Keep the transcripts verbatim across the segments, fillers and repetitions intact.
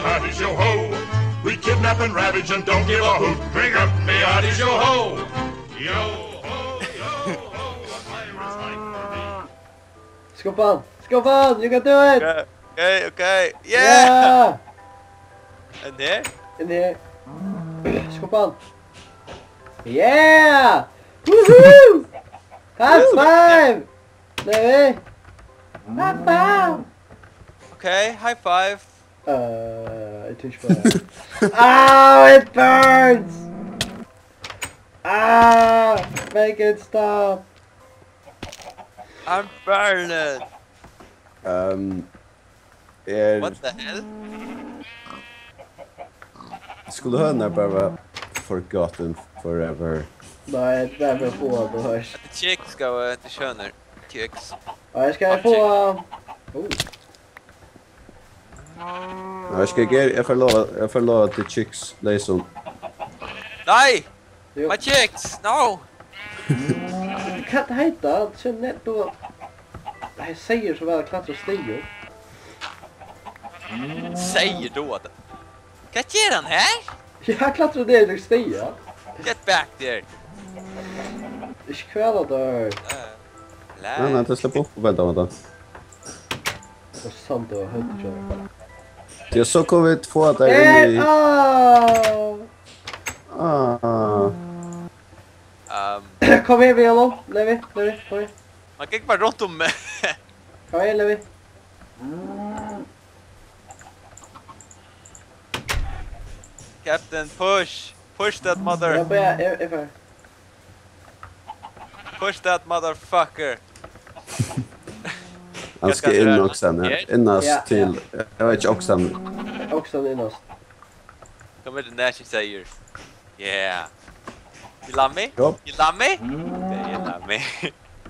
Heidi, yo ho! We kidnap and ravage and don't give a hoot. Bring up me Heidi, yo ho! Yo ho, yo ho, a pirate's life for me. Skubba hann! Skubba hann! You can do it! Okay, okay, okay. Yeah! Yeah! And there? In here. Skubba hann! Yeah! Woohoo! High five! Nei, high five! Okay, high five. Uh, I touched my Oh, it burns! Ah, make it stop! I'm burning! Um, er What the hell? Skulu hønurnar bara vera forgotten forever? Nei, det er for få, du har. At the chicks go, uh, the hønur. Chicks. Ja, jeg skal få... Oh. Nei, eg skal gera, eg fari lova, eg fari lova til chicks, leysa hann. Nei! Jú. My chicks, no! Hvat heita? So net, tú... Nei, eg sigi so væl at klatra stigar. Sigur tú at... Hvat ger hann her? Ja, klatra niður í stiga. Get back there. Ikki kvala tær. Uh, Nei, nei, tað slepp upp og velta, vent. Og samt, det var høgt, John. Ja, so kunnu vit fáa tær inn í Eh, ah. Ah. Um, Kom her, Velo. Levi, Levi, kom her. Man kan ikke bare rundt om med. Kom her, Levi. Captain, push. Push that mother. Ja, men jeg, jeg, jeg er ferdig. Push that motherfucker. Hann skal inn oksan her. Innast til, eg veit ikki, oksan. Oksan innast. Kom her, the nasty sailors. Yeah. You love me? Jú. You love me? Yeah, you love me.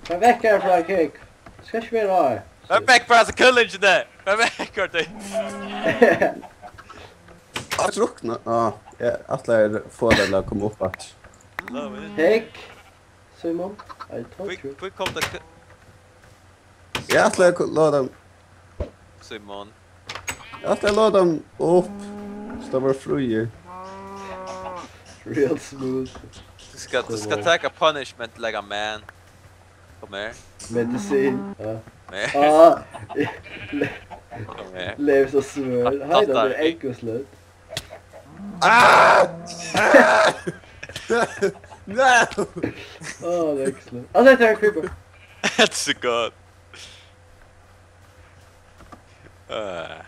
Far vekk herfra, Kik. Skal ikki vera her. Far vekk frá hasi kullingini! Far vekk, Korti! Eg drukna. Ah, eg ætlaði at fáa tað til at koma upp aftur. Hygg, Simon, I told you. Hví kom tað ku- Eg ætlaði at ko- láta hann Simon. Eg ætlaði at láta hann upp. So tað var fríur. Real smooth. Tú skal, tú skal taka punishment like a man. Kom her. Medisin. Ja. Kom her. Ah, Kom her. Lev so svør. Hei, det er enkelt. Ah! No! Åh, det er ikke slutt. Altså, jeg tar en creeper. That's so good. Uh,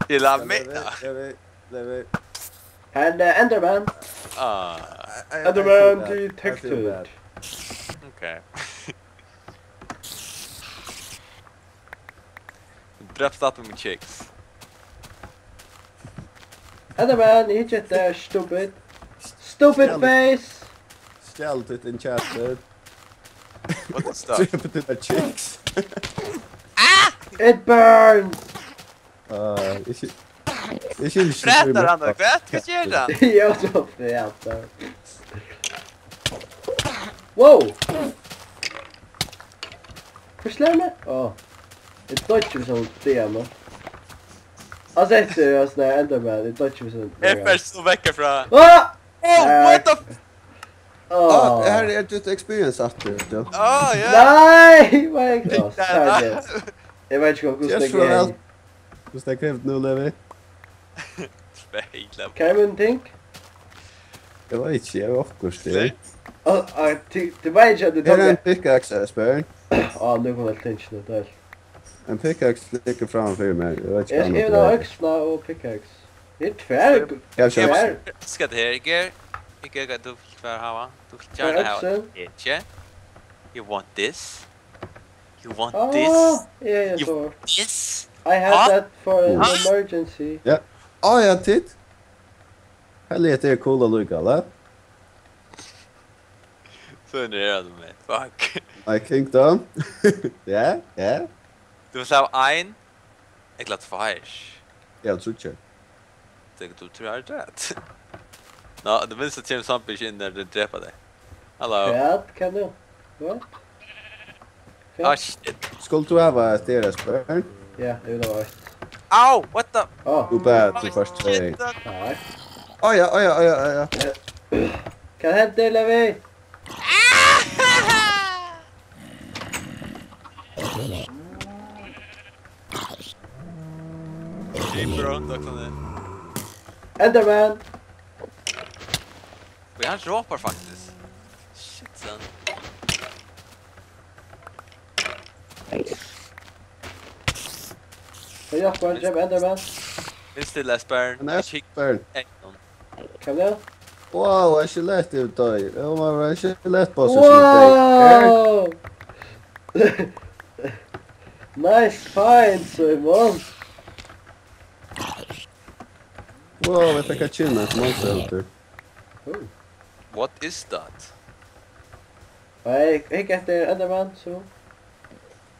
you love me? Levi, Levi, Levi. And uh, Enderman. Ah. I, I, I feel Enderman bad. I feel detected. Bad. Okay. Drep start with chicks. Enderman, you hit it there, stupid. Stupid face. Stjal títt enchanted. What the stuff? Drep tínar chicks. Ah! It burns! Uh, eg skil-, eg skilji ikki. Frætar hann, hvat? Hvat ger hann? Ja, so frætar. Wow! Hvør slær meg? Åh. Eg dodger við sovorðnum D M, man. Altso, hetta er ein sovorðin Enderman, eg dodger við sovorðnum. Eg fer so vekk herfrá. Ah! Oh, what the f- Åh. Ah, her er títt experience aftur, ja. Oh, yeah. Nei, my God. Eg veit ikki, hvussu nógv eg eigi. Hvussu er tað kravt nú, Levi? Tvey, Levi. Hvat er mín ting? Eg veit ikki, eg havi okkurt, eg. Á, á, tú, tú veit ikki at tú tók ein pickaxe, Espen. Á, nú kom alt tingini út. Ein pickaxe liggur framman fyri mær, eg veit ikki hvat annað. Eg skrivi øksla og pickaxe. Tað er tvær. Eg havi ikki øksla. Skal tað her, Ger? Ger, hvat tú vilt hava? Tú vilt gjarna hava øksin. Ikki? You want this? You want this? Ah, yeah, yeah, sure. You want this? I have that for an emergency. Ja. Á, ja, tit. Helviti, tað er cool allíkavæl, eh? So er tað, men fuck. My kingdom. Ja, ja. Tú vilt hava ein? Ella tveir. Ja, tríggjar. Tekur tú tríggjar? Ná, tað minnsta kemur zombie inn har, tey drepa teg. Halló. Hvat? Hvat nú? Hvat? Ah, shit. Skalt tú hava eitt, Espen? Ja, eg vil hava eitt. Au, what the? Á, Too bad, tú fært tvey. Shit, that- takk. Ája, ája, ája, ája. Hvat hendi, Levi? Creeper, takk fyri. Enderman! Og hann ropar faktiskt. Shit, son. Hey, Jakob, dreip Enderman. Innstil Esbern. Hann er Esbern. Hvat er tað? Wow, ein skelett yvir deg. Eg má vera ein skelettboss í dag. Wow! Nice find, Simon! Wow, eg fekk eitt achievement, monster hunter. Oh. What is that? Hey, hygg eftir Enderman, so.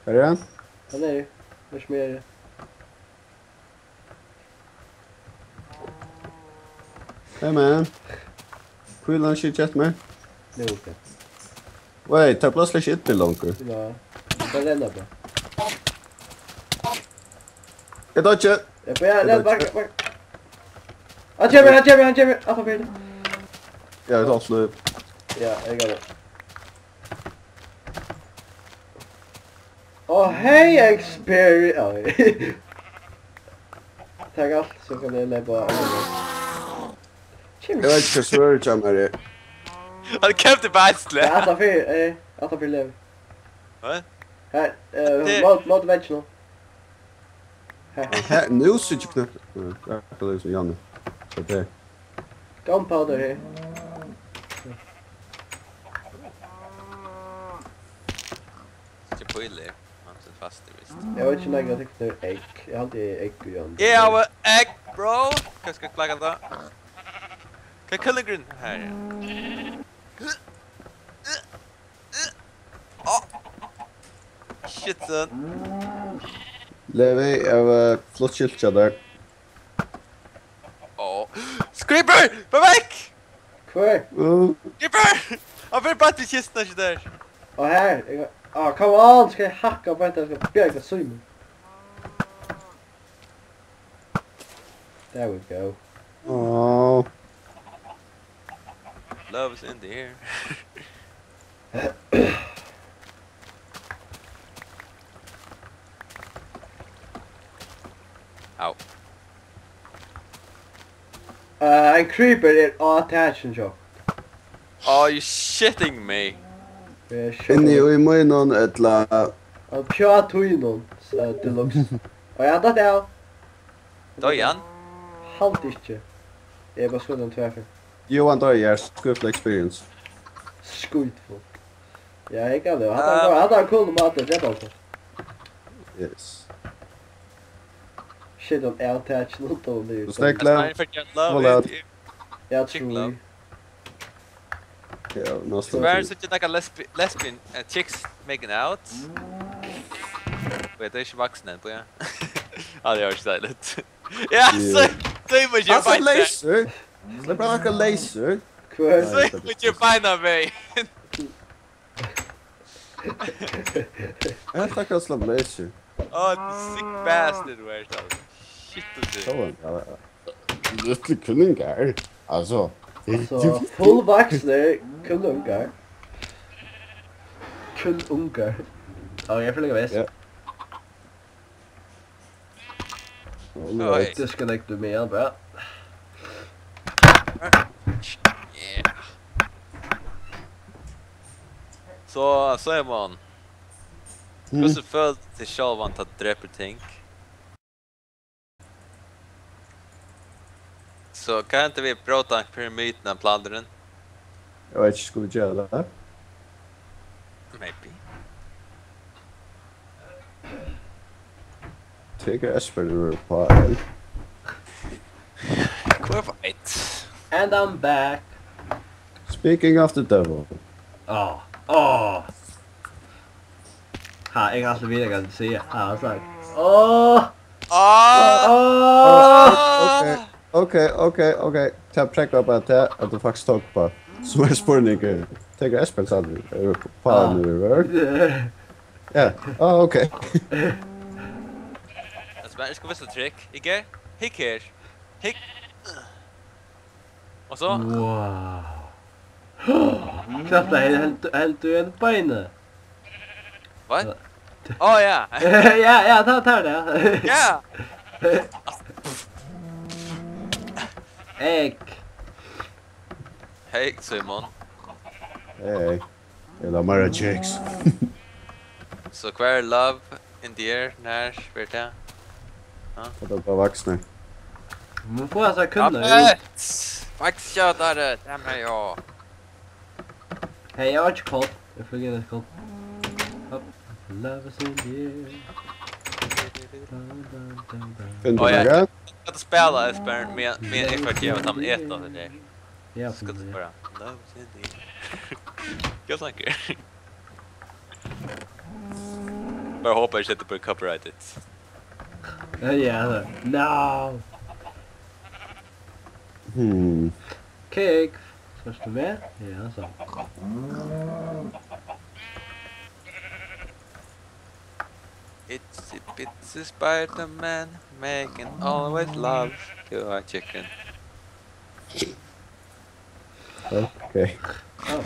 Hvar er hann? Hann er, hann er sum er. Hey man. Hvíl hann ikki eftir mær. Nú, ok. Wait, tað blívur slett ikki inni longur. Ja. Bara renna bara. Eg dodge. Ja, bara renn, bak, bak. Hann kemur, hann kemur, hann kemur. Aftan fyri. Ja, eg tók fløy. Ja, eg got it. Oh, hey, experience. Oh, takk alt, so kann eg leypa á. Eg veit ikki hvat svørðið hjá mær er. Hann kemur til beisli. Ja, aftan fyri, eh, aftan fyri Levi. Hvat? Her, eh, Det- mót, mót vegginum. Her. Her, nú síggi eg knøtt. Ja, akkurát sum Janne. So tað. Gunpowder her. Ikki pílir. Hann situr fastur, vist. Eg veit ikki, um eg kann tykka egg. Eg haldi, eg eri egg í hann. Eg havi egg, bro. Hvat skal eg klaka tá? Hvat er kølingurin? Her, ja. Á. Shit, son. Levi, eg havi flott skilt hjá tær. Á. Creeper! Bara vekk! Hvør? Uh, Creeper! Hann fer bara til kistuna, ikki der. Og her. Eg, ah, come on, skal eg hakka på hetta? Eg skal bjarga Simon. There we go. Åh. Love is in the air. Au. Uh, ein creeper er á takinum hjá. Are you shitting me? Eg Inni skjóti. Í mínum ella Og pjá tínum, so deluxe. Og eg datt av. Doyði hann? Haldi ikki. Eg er bara skotin tvær fyri. Johan Doyar, Script Experience. Skítfullt. Ja, eg kann det. Hatta var, hatta var cool mat, det var det. Yes. Shit, hann er attached, not only. So snakk That's love. Fine for your love. Well, It- Ja, Chick true. Love. Ja, nå So står where det. Is it like a lesbi lesbian uh, chicks making out? Wait, tað er ikki vaksin enn, ja. Ja, tað er ikki deiligt. Ja, so, so you must Altså, find that. Laser! Det er bare akkurat Laser. Hvør? So you must find a way. Helt akkurat slå Laser. Oh, the sick bastard, where is that? Shit, du Så var det, ja, ja. Lille kunningar. Altså. Så, fullvaksne kunnungar. Kunnungar. Ja, eg føler meg vest. Ja. Oi. Disconnect me, ja, bra. Yeah. So, Simon, Mm. hvussu følir tú sjálvan tá tú drepur ting? So, kann tú við bróta pyramiden av planturin? Eg veit ikki, skulu vit gera tað? Maybe. Tekur Espen yvir uppá, ella? Hvar var eitt? And I'm back. Speaking of the devil. Åh, åh. Ha, eg kann altíð vita hvat tú sigur. Ha, hann sagt. Åh, Ah! åh. Ok, ok, ok, ok. Tað prógvar bara tað, at tú faktiskt tók uppá. So er spurningurin, tekur Espen sanniliga yvir uppá Ah. nú, right? Ja, ah, ok. That's Men eg skal vísa trick. Ikki? Hygg her. Hygg. Og so? Wow. Klappa her, held, held du en beina? What? Á, ja. Ja, ja, ta, ta det. Ja. Egg. Hey, Simon. Hey. Ella Mara Jakes. So hvar er love in the air? Nær, spyr tað. Hvat er bara vaksnir? Man får altså kunna. Dammit! Fuck, shut up, damn it, ja. Hey, eg var ikki kort. Eg fór inn eitt kort. Hopp. Love is in the air. Dun, dun, dun, dun. Finn du nakað? Hvat spæla, Esbern, men, men eg fekk jo ta eta det der. Ja, skal du bara. Love is in the air. Hvat snakkar? Bara håpar ikki at tað blir copyrighted. Ja, ja, no. Hmm. Cake. Skal du med? Ja, so. Itsy bitsy Spider-Man making always love to a chicken. Okay. Oh.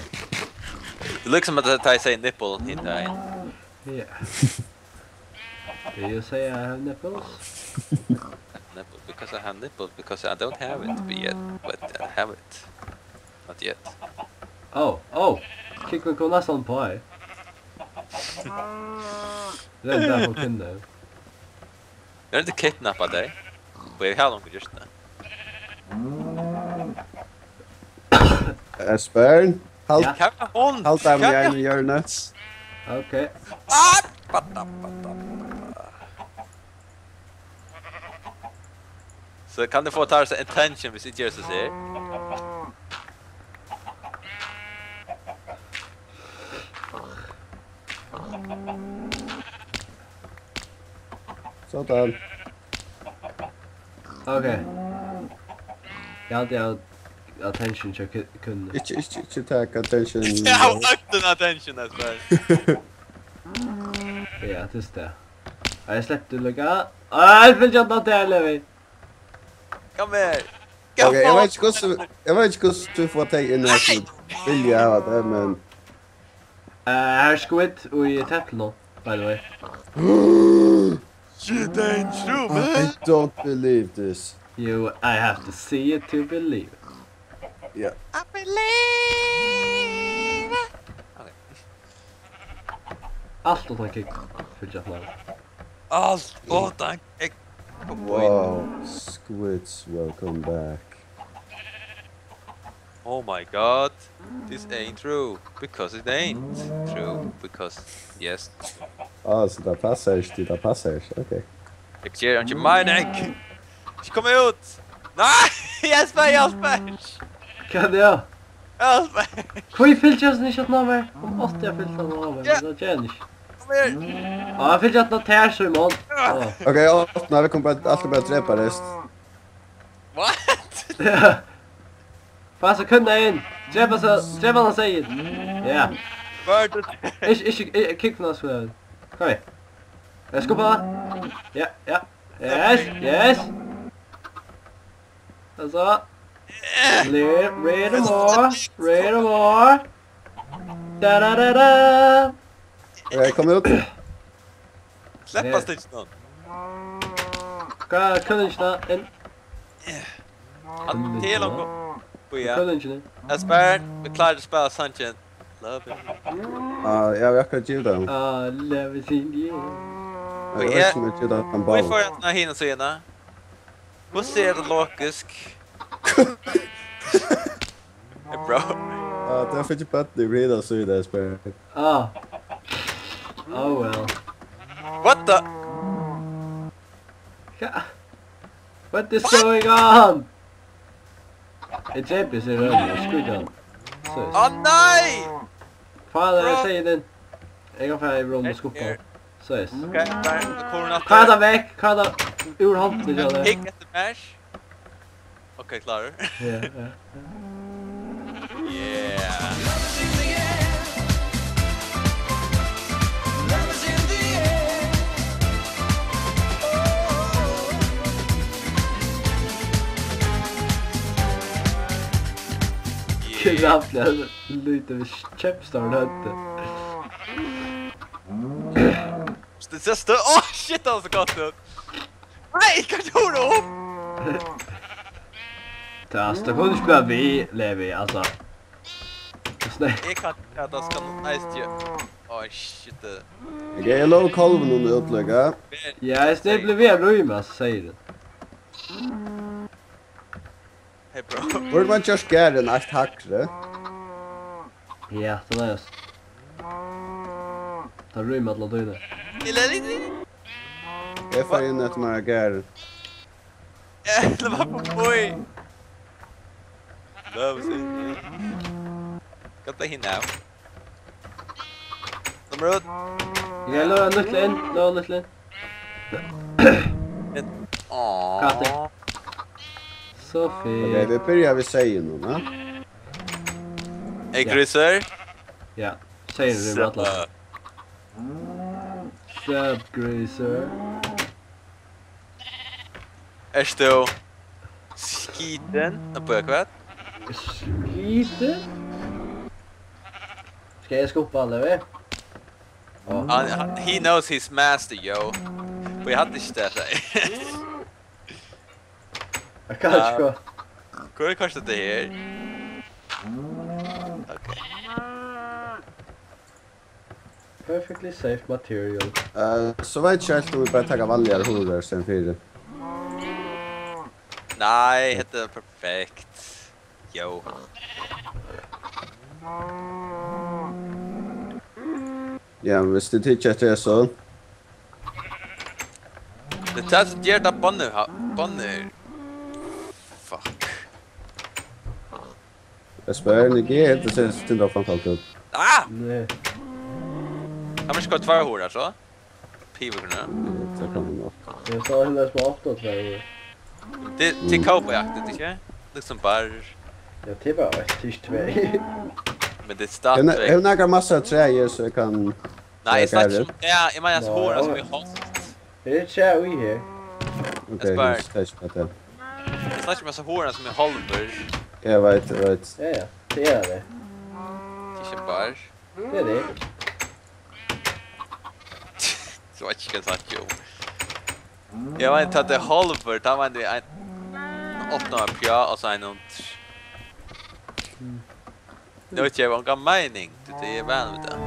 It looks like that I say nipple in the Yeah. Do you say I have nipples? Nipple, because I have nipples, because I don't have it yet, but I have it. Not yet. Oh, oh! Kikk, vit koma næstan uppá her. Tað er tað, hon kunnu. Eg vil ikki kidnappa teg, og eg havi longu gjørt tað. Esbern, hald, Ja. Hvat er hon? Hald deg í Hvat er einum hjørni. Ok. Ah! Bada, bada, bada. So kann eg fáa Tarsa attention, viss eg geri so her? Sådan. Ok. Eg haldi, eg havi attention hjá ku-, kunnu. Ikki, ikki, ikki taka attention. Eg havi øgnan attention, Esbern. Ja, tað er tað. Eg sleppi líka. Á, eg fylgdi hann der, Levi. Kom her. Ok, eg veit ikki hvussu, eg veit ikki hvussu tú fært tey inn her sum vilja hava tað, men Eh, her er squid í teplinum, by the way. Shit, that ain't true, I man. Don't believe this. You, I have to see it to believe. Yeah. I believe. Ok. Alt uttan kikk, fylgja fram. Alt uttan kikk. Wow, squids, welcome back. Oh my god, this ain't true, because it ain't true, because yes. Ah, so tað passar ikki, tað passar ikki, ok. Eg geri einki meining. Ikki koma út! Nei! Jesper, Jesper! Hvat er tað? Jesper! Hví fylgir hann ikki aftan á mær? Hann átti at fylgt aftan á mær, Ja. Men tað ger hann ikki. Kom her! Á, hann fylgir aftan á tær, Simon. Á. Ok, og nú er tað bara, alt er bara at drepa rest. What? Ja. Passa kunna inn. Drepa sa-, drepa hann, segði. Ja. Murder. Ikki, ikki, ikki, kikk frá seg. Kom her. Eg skubba. Ja, ja. Yes, yes. Og so. Read, read more. Read more. Da, da, da, da. Ok, kom út. Sleppast ikki nú. Hvat, kunnu ikki tað? En Hann til onkur. Bíða. Kunnu ikki tað. Esbern, vit klára at spæla sangin. Love it. Ah, ja, vit hava akkurát givið tað. Ah, love it, yeah. Eg veit ikki um vit givið tað ein ball. Vit fáa hana hina síðuna. Hvussu er tað logiskt? Hey, bro. Ah, tú hevur fingið børn í hina síðuna, Esbern. Ah. Oh well. What the? Ja. What is going on? Eg drepi seg í røðuni, eg skríti hann. So. Á nei! Hvat er Bro. Tað eg sigi? Eg kann fara í rúm og skuffa. Her. So. Ok, bara korin aftur. Hvat er tað vekk? Hvat er tað úr hondini hjá tær? Hygg eftir mær. Ok, klárur. Ja, ja, ja. Yeah. Jævla lítið við kjempstórum høvdi. St-, st-, st-, åh, shit, hann er so gott út. Nei, hvat gjorde du? Tað, tað kunnu ikki blíva við, Levi, altso. Tað sne- Eg kann, ja, tað skal nú eisini gera. Åh, shit, eh. Eg lovi kálvinum at útloka. Ja, eg sne- blíva við at rýma, so sigur hann. Hey, bro. Burde man gjørt garðin eitt hægri? Ja, tað er just. Tað rýmar alla tíðina. Eg fari inn eftir mær garðin. Ella var på boi. Love it. Got the hint now. Nummer út. Eg lovi nýtt inn, lovi nýtt inn. Áh. Katt. So fint. Ok, vit byrja við seyðin nú, ha? Hey, ja. Grísur. Ja, seyðin er við allar. Sup, Grísur. Ert tú skítin? Nei, bíða, hvat? Skítin? Skal eg skuffa hann, Levi? Hann, hann, he knows he's master, yo. Og eg havi ikki tað, nei. Eg kann ikki. Ja. Hvat er kanskje tað her? Ok. Perfectly safe material. Eh, so veit eg ikki heilt um vit bara taka vanligar hurðar í staðin fyri. Nei, hetta er perfekt. Jú. Ja, men viss tit tykja eftir hesum. Tað er tað sum ger tað bannið ha-, bannið. Fuck. Eg spyr, N G, hetta sær sindur framkalt út. Ah! Nei. Kann man ikki koyra tveir hurðar so? Pivur, ja. Tað kann man nokk. Eg sá henni sum átta og tretivu. Tað, tað er cowboyaktigt, ikki? Líkasum bar. Ja, tað er bara eitt, tað er ikki tvey. Men tað er stadig. Hevur nakar massa træ, so eg kann... Nei, eg snakki ikki um tað. Eg meini, altso, hurðar sum er hálvt. Er tað træ í her? Ok, eg spyr. Eg snakki ikki um hasa hurðina sum er hálvur. Eg veit, eg veit. Ja, ja. Tað er tað. Tað er ikki bar. Tað er tað. So veit eg ikki hvat eg snakki um. Eg meini, tá tað er hálvur, tá meini eg ein opna pjá, og so ein und. Nú veit eg, hvat meining, tað er væl við tað.